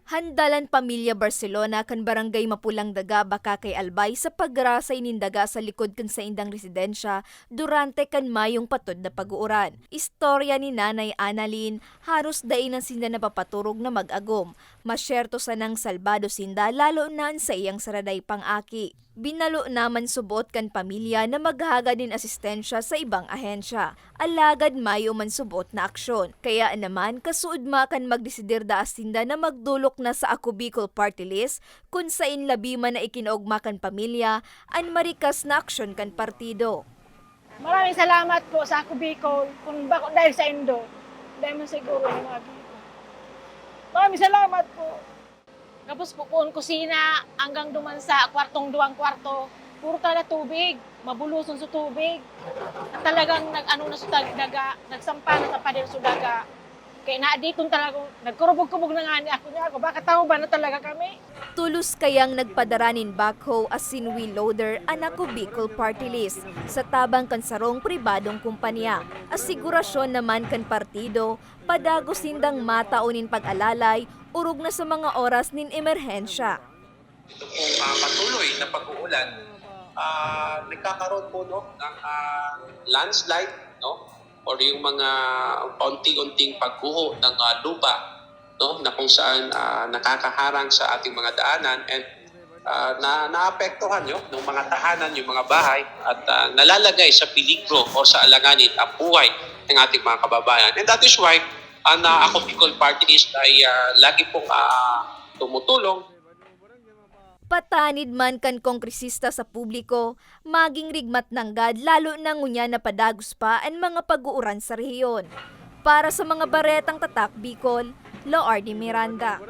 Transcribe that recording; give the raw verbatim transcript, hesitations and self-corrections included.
Handal an pamilya Barcelona kan Barangay Mapulang Daga, Bacacay, Albay sa pagrasay nin daga sa likod kan saindang residensya durante kan mayong patod na pag-uuran. Istorya ni Nanay Annalyn, haros dai na sinda napapaturog na mag-agom. Masyerto sanang salbado sinda, lalo na an saiyang saraday pang aki. Binalo na man subot kan pamilya na maghagad nin asistensya sa ibang ahensya, alagad mayo man subot na aksyon. Kaya naman, kasuodma kan magdesidir daa sinda na magdolok na sa Ako Bicol Party List, kun sain labi man na ikinaogma kan pamilya an marikas na aksyon kan partido. Maraming salamat po sa Ako Bicol. Kung bako dahil sa indo, dahil man siguro yung mga Bicol. Maraming salamat po. Gabos po poon kusina hanggang duman sa kwartong duwang kwarto, puro tala tubig, mabuloson sa tubig. At talagang nag-ano na sa tag-, daga, nagsampa na sa pader sa daga. Kaya na diton talaga, nagkurubog-kubog na nga ni ako niya ako, baka tao ba na talaga kami? Tulos kayang nagpadara nin backhoe asin wheel loader an Ako Bicol Party List sa tabang kan sarong pribadong kumpanya. Asigurasyon naman kan partido, padagos sindang matao nin pag-alalay orog na sa mga oras nin emerhensya. Ito pong, ah, patuloy na pag-uulan, ah, nagkakaroon po, no, ng, ah, landslide, no, or yung mga paunti-unting pagguho ng, ah, lupa, no, na kung saan, ah, nakakaharang sa ating mga daanan and, ah, na, naapektuhan, no, ng mga tahanan, yung mga bahay at, ah, nalalagay sa peligro o sa alanganin ang buhay ng ating mga kababayan. And that is why ang, ah, Ako Bicol Party List ay, ah, lagi pong, ah, tumutulong. Patanid man kan kongresista sa publiko, maging rigmat nanggad lalo na ngunyan na padagos pa an mga pag-uuran sa rehiyon. Para sa mga baretang Tatak Bicol, Loardy Miranda.